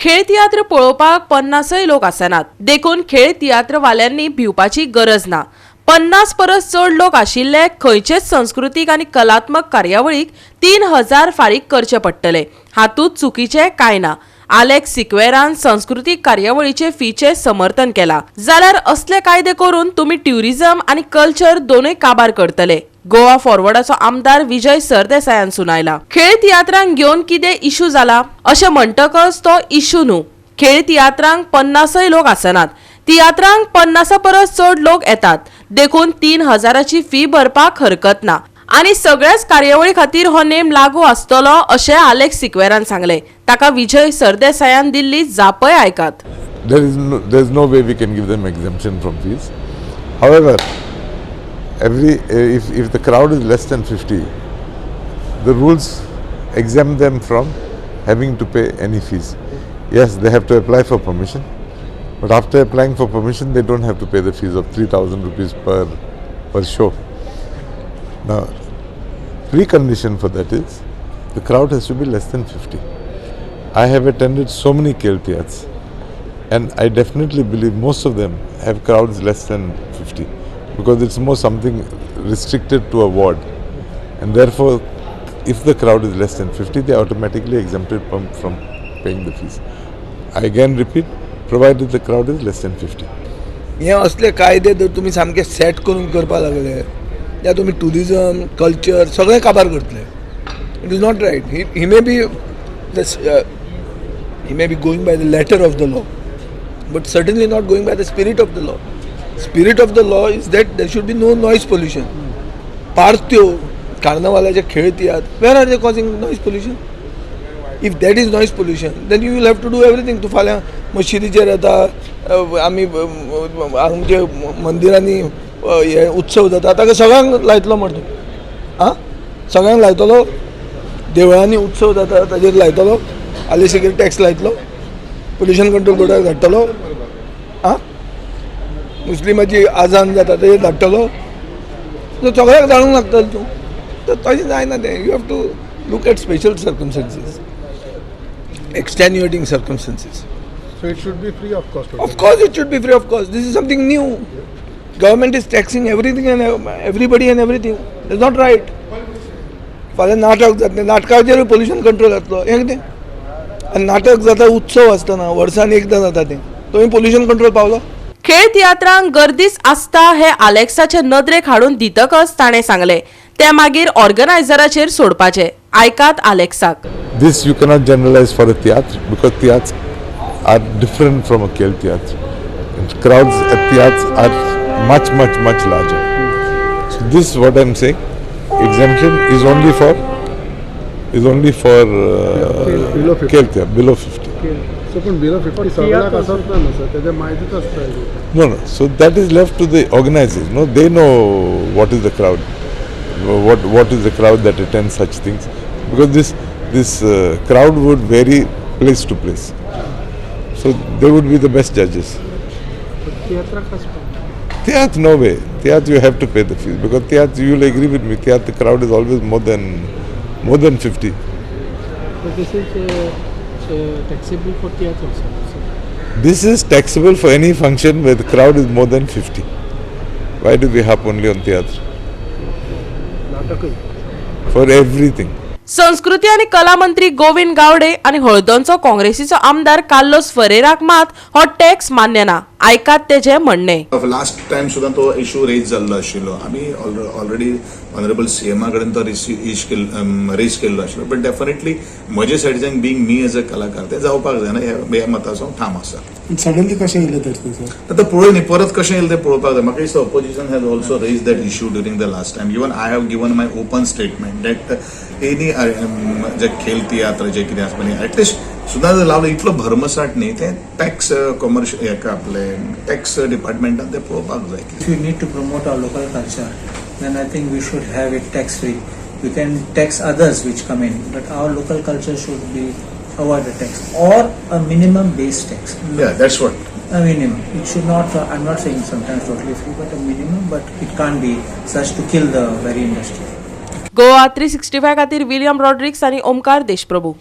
खेळ तियात्र पळोवपाक 50य लोक आसनात, देखून खेळ तियात्रवाल्यांनी भिवपाची गरज ना. 50 परस चड लोक आशिल्ले खंयचेच संस्कृतीक आनी कलात्मक कार्यावळीक 3000 फारीक करचे पडटले. हातूंत चुकीचें कांय ना. आलेक्स सिक्वेरान संस्कृतीक कार्यावळीचे फीचें समर्थन केलां, जाल्यार असले कायदे करून तुमी ट्युरिझम आनी कल्चर दोनूय काबार करतले. गोवा फॉरवर्डाचो आमदार विजय सरदेसायान सुनायला. खेळ तियात्रांक घेवन कितें इशू जाला अशें म्हणटकच तो इशू न्हू. खेळ तियात्रांक 50य लोक आसनात, तियात्रांक 50 परस चड लोक येतात, देखून 3000ची फी भरपाक हरकत ना आनी सगळ्याच कार्यावळी खातीर हो नेम लागू आसतलो अशें आलेक्स सिक्वेरान सांगलें. ताका विजय सरदेसायान दिल्ली जापय आयकात. There is no way we can give them exemption from fees. However, every if the crowd is less than 50, the rules exempt them from having to pay any fees. Yes, they have to apply for permission, but after applying for permission, they don't have to pay the fees of 3,000 rupees per show. Now, precondition for that is the crowd has to be less than 50. I have attended so many Khel Tiatrs, and I definitely believe most of them have crowds less than 50 because it's more something restricted to a ward, and therefore, if the crowd is less than 50, they are automatically exempted from paying the fees. I again repeat, provided the crowd is less than 50. हे असले कायदे जर तुमी सामके set करून करपाक लागले जाल्यार तुमी ट्युरिजम, कल्चर सगळें काबार करतले. It is not right. He may be going by the letter of the law, but certainly not going by the spirit of the law. Spirit of the law is that there should be no noise pollution. पार्त्यो, कार्नवालाचे खेळ तियात्र, where are they causing noise pollution? If that is noise pollution, then you will have to do everything. तूं फाल्यां मशिदीचेर येता, आमी आमचे मंदिरांनी हे उत्सव जाता, ताका सगळ्यांक लायतलो मरे तूं? आं, सगळ्यांक लायतलो? देवळांनी उत्सव जाता ताजेर लायतलो? आले सिगरेट टॅक्स लायतलो? पोल्युशन कंट्रोल बोर्डाक धाडटलो? आं, मुस्लिमाची आजान जाता तेजेर धाडटलो? सो सगळ्याक धाडूंक लागतलो तूं. तर तशें जायना तें. You have to look at special circumstances, extenuating circumstances. So it should be free of cost. Of course, it should be free of cost. This is something new. Government is taxing everything and everybody and everything. It's not right. फाल्यां नाटक जातलें, नाटकाचेरूय pollution control जातलो, हें कितें? आनी नाटक जाता उत्सव आसतना, वर्सान एकदां जाता तें, थंय पोल्युशन कंट्रोल पावलो? खेळ तियात्रांक गर्दीच आसता हे आलेक्साचे नदरेक हाडून दितकच ताणें सांगलें, ते मागीर ऑर्गनायझराचेर सोडपाचे. आयकात आलेक्साक. This you cannot generalize for a theatre because theatres are different from a Khel Tiatr. And crowds at theatres are much, much, much larger. So this is what I'm saying. Exemption is only for below 50. Khel Tiatr, below 50. So पण below 50 सगळ्याक आसत ना न्हू sir, तेजे मायजूच आसता. No. So that is left to the organizers. No, they know what is the crowd, what is the crowd that attends such things, because this crowd would vary place to place. So they would be the best judges. तियात्राक आसता? Theatre, no way. Theatre, you have to pay the fees because theatre, you will agree with me. Theatre, the crowd is always more than 50. But this is taxable for theatre also. So This is taxable for any function where the crowd is more than 50. Why do we harp only on theatre? नाटकय? For everything. संस्कृती आनी कला मंत्री गोविंद गावडे आनी हळदोणचो काँग्रेसीचो आमदार Carlos फरेराक मात हो tax मान्य ना. आयकात तेजें म्हणणें. लास्ट टायम सुद्दां तो इशू रेज जाल्लो आशिल्लो. आमी ऑलरेडी ऑनरेबल सीएमा कडेन तो रेज केल्लो आशिल्लो, बट डेफिनेटली म्हजे सायडीच्यान, बीइंग मी एज अ कलाकार, ते जावपाक जायना ह्या मताचो हांव ठाम आसा. सडनली कशें येयलें तर तें सर? आतां पळोवया न्ही, परत कशें येयलें तें पळोवपाक जाय. म्हाका दिसता opposition has also raised that issue during the last time. Even I have given my open statement that any जे खेळ तियात्र जे कितें आसा पळय, एटलिस्ट सुद्दां जर लावलो इतलो भरमसाट न्ही, तें टॅक्स कॉमर्शियल हेका आपले टॅक्स डिपार्टमेंटान तें पळोवपाक जाय. If you need to promote our local culture, then I think we should have it tax free. We can tax others which come in, but our local culture should be avoid the tax or a minimum base tax. Yeah, that's what. A minimum. It should not. I'm not saying sometimes totally free, but a minimum. But it can't be such to kill the very industry. Goa 365 खातीर William Rodrigues आनी ओमकार देशप्रभू.